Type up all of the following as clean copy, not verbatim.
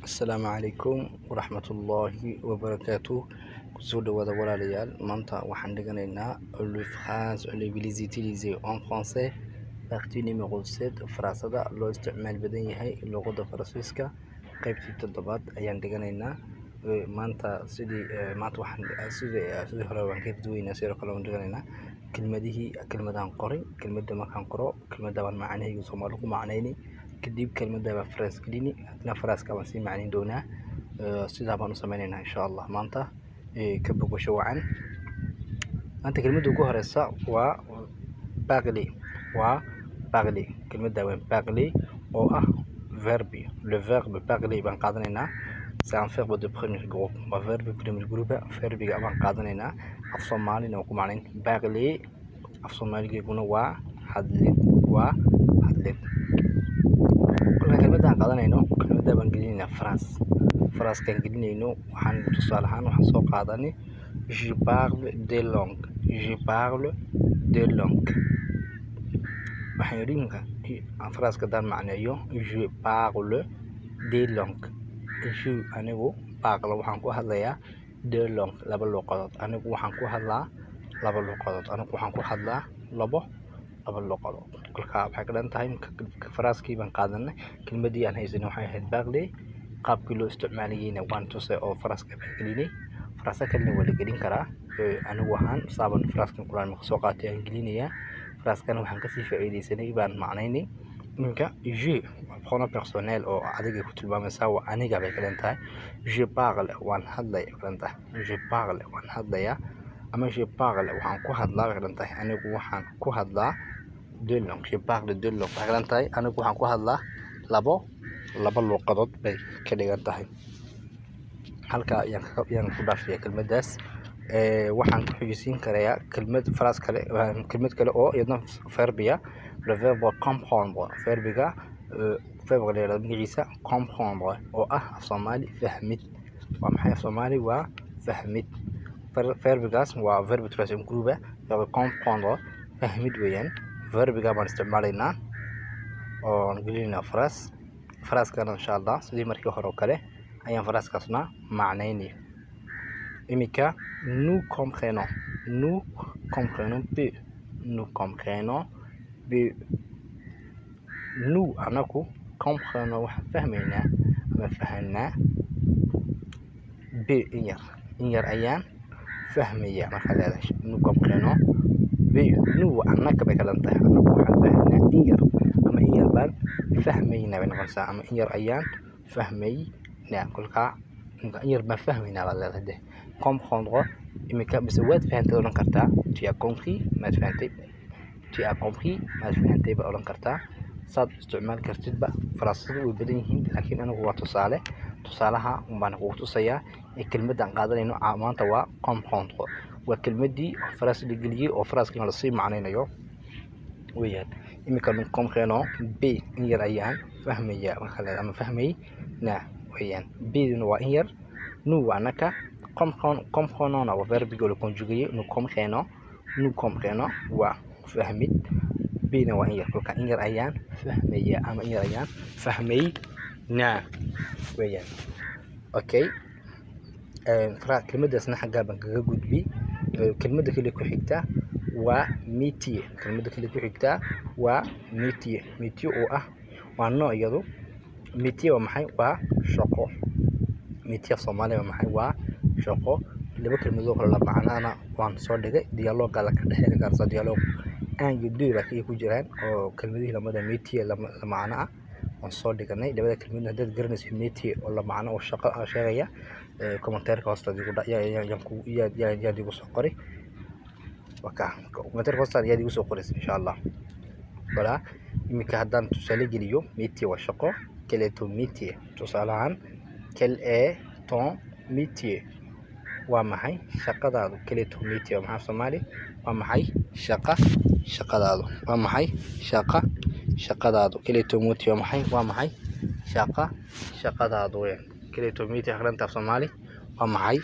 Asalaamu calaykum waraxmatullaahi wabarakaatuh. Kusoo dhawaada, walaalayaal. Maanta waxaan dhiganaynaa les phrases les plus utilisées en français, partie numéro 7. Frasada loo isticmaal badan yahay luqadda Faransiiska, qaybtii toddobaad ayaan dhiganaynaa maanta. Sidii maanta waxaan sidii hore waan ka duwaynaa, sidoo kale waan dhiganaynaa kelmadihii. Kelmadaan qoray, kelmadda markaan qoro, kelmadda baan macnahayga Soomaali ku macnayni, kadib kelmadda baan phrase gelini, haddana phrase-ka baan sii macnayn doonaa. Sidaa baan u sameynaynaa, insha Allah. Maanta ka bogasho wacan. Maanta kelmadda ugu horeysa waa parler. Waa parler. Kelmadda waa parler oo ah verbe. Le verbe parler baan qaadanaynaa. C'est un verbe de premier groupe, waa verbe premier groupe. Verbiga baan qaadanaynaa, af Soomaalina waan ku macnayn. Parler af Soomaaligeeguna waa hadlid, waa hadlid. Kolka kelmadda aan qaadanayno, kelmadda baan gelinaynaa phrase. Phrase-kaan gelinayno, waxaan tusaale ahaan waxaan soo qaadanay: "Je parle deux langues." Je parle deux langues. Waxaan yidhi imika phrase-ka haddaan macneeyo: je parle deux langues. Je, anigu, parle, waxaan ku hadlayaa, deux langues, laba luqadood. Anigu waxaan ku hadlaa laba luqadood. Anigu waxaan ku hadlaa laba luqadood. Kolka waxay ka dhan tahay phrase-kii baan qaadanay. Kelmadii aan haysanay waxay ahayd parler. Qaabkii loo isticmaalayeyna waan tusay oo phrase-ka baan gelinay. Phrase kalena waa la gelin karaa. Anigu ahaan saaban phrase-kan quraan marka soo qaatay aan gelinayaa. Phrase-kana waxaan kasii faa'iidaysanay baan macnaynay. Iminka je waa pronom personnel oo adiga ku tilmaamaysaa, waa aniga bay ka dhan tahay. Je parle, waan hadlaya ka dhan tahay. Je parle, waan hadlayaa, ama je parle, waxaan ku hadlaa bay ka dhan tahay. Anigu waxaan ku hadlaa deux langues. Je parle deux langues waxay ka dhan tahay anigu waxaan ku hadlaa laba luuqadood bay ka dhigan tahay. Halkaa ayaan ku dhaafaya kelmaddaas. Waxaan ku xigisiin karayaa kelmad phrase kale, kelmad kale oo iyadna verbe ah, le verbe comprendre. Verbiga, verbiga la yihahdo magaciisa comprendre oo ah af Soomaali fahmid. Waa maxay af Soomaali? Waa fahmid. Verbigaas waa verbe troisième groupe. Verbe comprendre, fahmid weeyaan. Verbiga baan isticmaalaynaa oon gelinaynaa phrase. Phrase-kana, insha Allah, sidii markii hore oo kale ayaan phrase-kaasna macnaynay. Imika: nous comprenons, nous comprenons peu, nous comprenons peu. Nous, anaku, comprenons, waxaan fahmaynaa ama fahanaa, peu, in yar, in yar ayaan fahmaya. Markaad leedahay nous comprenons peu, nous, anaka bay ka dhan tahay. Anaku waxaan fahnaa in yar ama in yar baan fahmaynaa bay noqonaysaa, ama in yar ayaan fahmaynaa. Kolkaa in yar baan fahmaynaa baad leedahay de. Comprendre imika mise waad fahantay odhan kartaa: tu as compris, maad fahantay. Tu as compris, maad fahantay baad odhan kartaa. Saad isticmaali kartidba. Faraasadu way badan yihiin, laakiin anigu waa tusaale, tusaalaha baan kugu tusayaa. Ee kelmaddan qaadanayno maanta waa comprendre. Waa kelmaddii phrase la geliyey oo phrase-kana lasii macnaynayo weeyaan. Imika nous comprenons peu, in yar ayaan fahmaya marka leedahay ama fahmaynaa weeyaan. Peu-duna waa in yar, nous waa anaka, comprenons waa verbiga la conjugué. Nous comprenons, nous comprenons waa fahmid, peu-na waa in yar. Kolka in yar ayaan fahmaya ama in yar ayaan fahmaynaa weeyaan. Okay, kelmaddaasna xaggaa baan kaga gudbi. Kelmadda kale ku xigta waa métier. Kelmadda kale ku xigta waa métier. Métier oo ah waa nooc iyadu. Métier waa maxay? Waa shaqo. Métier af Soomaaliya waa maxay? Waa shaqo. Laba kelmadood oo kale la macnaana waan soo dhigay, dialogue la ka dhex heli kartaa. Dialogue un iyo deux baa ku jiraan oo kelmadihii lamada métier la macno ah waan soo dhiganay. Labada kelmadood haddaad garanayso, métier oo la macno oo shaqo ah sheegaya, commentaire-ka hoosta yaad igu soo qori. Waka commentaire-ka hoosta yaad igu soo qoraysa, insha Allah. Voilà. Iminka haddaan tusaale geliyo: métier waa shaqo. Quel est ton métier? Tusaale ahaan, quel est ton métier? Waa maxay shaqadaadu? Quel est ton métier? Waa maxay Soomaali? Waa maxay shaqadaadu? Waa maxay shaqadaadu? Quel est ton métier? Waa maxay? Waa maxay shaqadaadu weeyaan. Quel est ton métier aqrinta af Soomaali waa maxay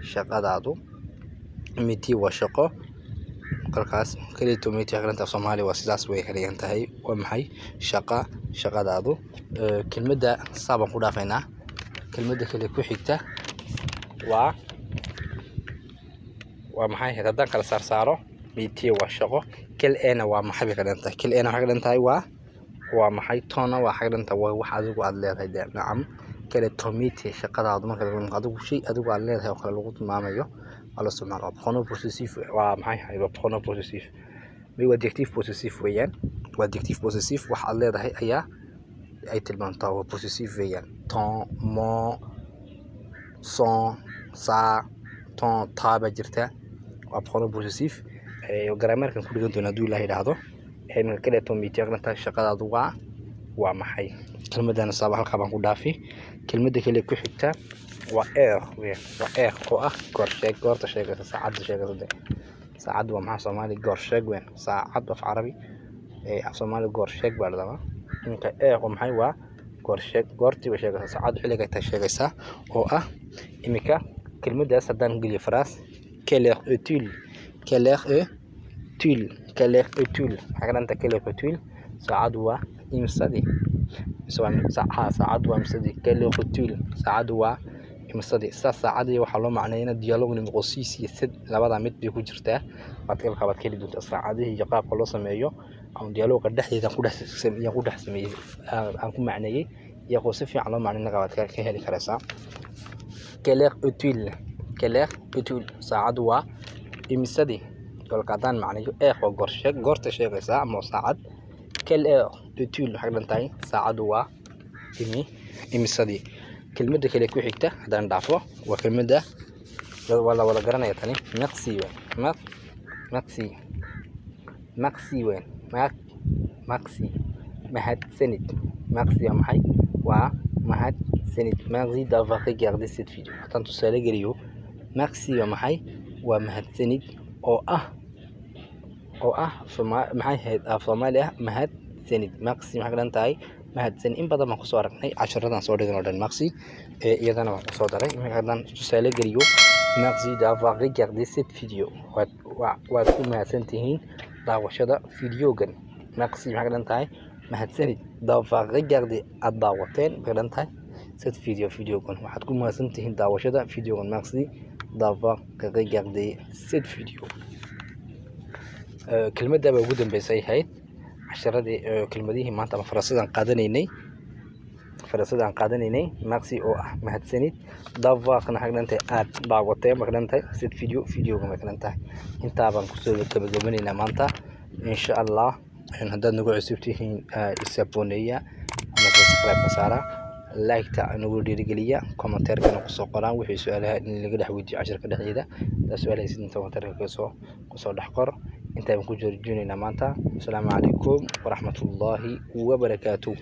shaqadaadu? Métier waa shaqo. Kolkaas quel est ton métier aqrinta af Soomaali waa sidaas way ka dhigan tahay. Waa maxay shaqadaadu? Kelmadda saa baan ku dhaafaynaa. Kelmadda kale ku xigta waa maxay ahayd? Haddaan kala saar saaro, métier waa shaqo, quel est-na waa maxay bay ka dhigan tahay. Quel est-na waxay ka dhigan tahay waa maxay, ton-na waa ka dhigan tahay waa wax adigu aad leedahay dee. Nacam, quel est ton métier, shaqadaadu marka adigu shay adigu aad leedahay oo kale lagu tilmaamayo waa la isticmaalo. Waa pronom possessif. Waa maxay ahayd? Waa pronom possessif may, waa adjectif possessif weeyaan. Waa adjectif possessif, wax aad leedahay ayaa ay tilmaamtaa, waa possessif weeyaan. Ton, mon, son, sa, ton, ta baa jirta. Waa pronom possessif. Grammaire-kan ku dhigan doona hadduu Ilaah yidhaahdo. Iminka quel est ton métier aqrinta shaqadaadu waa maxay. Kelmadana saaba halkaa baan ku dhaafi. Kelmadda kale ku xigta waa heure weeyaan. Waa heure oo ah goor sheeg, goorta sheegaysa, saacadda sheegaysa de. Saacaddu waa maxaa Soomaali? Goor sheeg weyn. Saacad af Carabi, af Soomaali goor sheeg baa la dhahaa. Iminka heure waa maxay? Waa goor sheeg, goortii bay sheegaysaa, saacaddu xilligay tahay sheegaysaa. Oo ah iminka kelmaddaas haddaan geliyo phrase, quelle heure est-il, quelle heure est-il, quelle heure est-il, maxay ka dhigan tahay quelle heure est-il? Saacaddu waa imisadii mise waa saacaddu waa imisadii? Quelle heure est-il, saacaddu waa imisadii? Sidaas saacadii waxaa loo macneeyay dialogue numéro 6 iyo 7, labada mid bay ku jirtaa. Waad halkaa baad ka heli doontaa saacadihii iyo qaabka loo sameeyo ama dialogue dhexdeeda ku dhex sameeyey, aan ku macneeyey, iyagoo si fiican loo macneynaya waad ka heli karaysaa. Quelle heure est-il, quelle heure est-il, saacaddu waa imisadii? Kolka haddaan macneeyo, heure waa goor sheeg, goorta sheegaysaa ama saacad. Quelle heure est-il waxay ka dhigan tahay saacaddu waa imisadii. Kelmadda kale ku xigta haddaan dhaafo waa kelmadda waa la wada garanaya tani, merci weyn. Merci, merci weyn. Merci, mahadsanid. Merci waa maxay? Waa mahadsanid. Merci d'avoir regardé cette vidéo. Haddaan tusaale geliyo, merci waa maxay? Waa mahadsanid oo ah maxay ahayd af Soomaali ah? Mahadsanid. Merci maxay ka dhigan tahay? Mahadsanid. In badan baan kusoo aragnay casharadan soo dhigan oo dhan merci, iyadana waan kusoo daray. Iminka haddaan tusaale geliyo, merci d'avoir regardé cette vidéo, waad ku mahadsantihiin daawashada videogan. Merci maxay ka dhigan tahay? Mahadsanid. D'avoir regardé, aad daawateen, maxay ka dhigan tahay cette vidéo, videogan. Waxaad ku mahadsantihiin daawashada videogan. Merci d'avoir regardé cette vidéo. Kelmadda baa ugu dambeysay ahayd casharadii, kelmadihii maanta ama faransadaan qaadanaynay. Faransadaan qaadanaynay, merci oo ah mahadsanid, d'avoir-na waxay ka dhigan tahay aad daawateen, bay ka dhigan tahay, cette vidéo, videogan bay ka dhigan tahay. Intaa baan kusoo gabagabanaynaa maanta insha Allah. Haddaad nagu cusub tihiin, is-abonner-eeya ama subscribe ka saara, like-ta nagu dhiirigeliya, commentaire-kana kusoo qoraan wixii su-aalaha in laga dhex weydiiyo casharka dhexdeeda. Haddaad su-aal haysid inta commentaire-ka kusoo dhex qor. Intaan ku joojinaynaa maanta. Asalaamu calaykum waraxmatullaahi wabarakaatuh.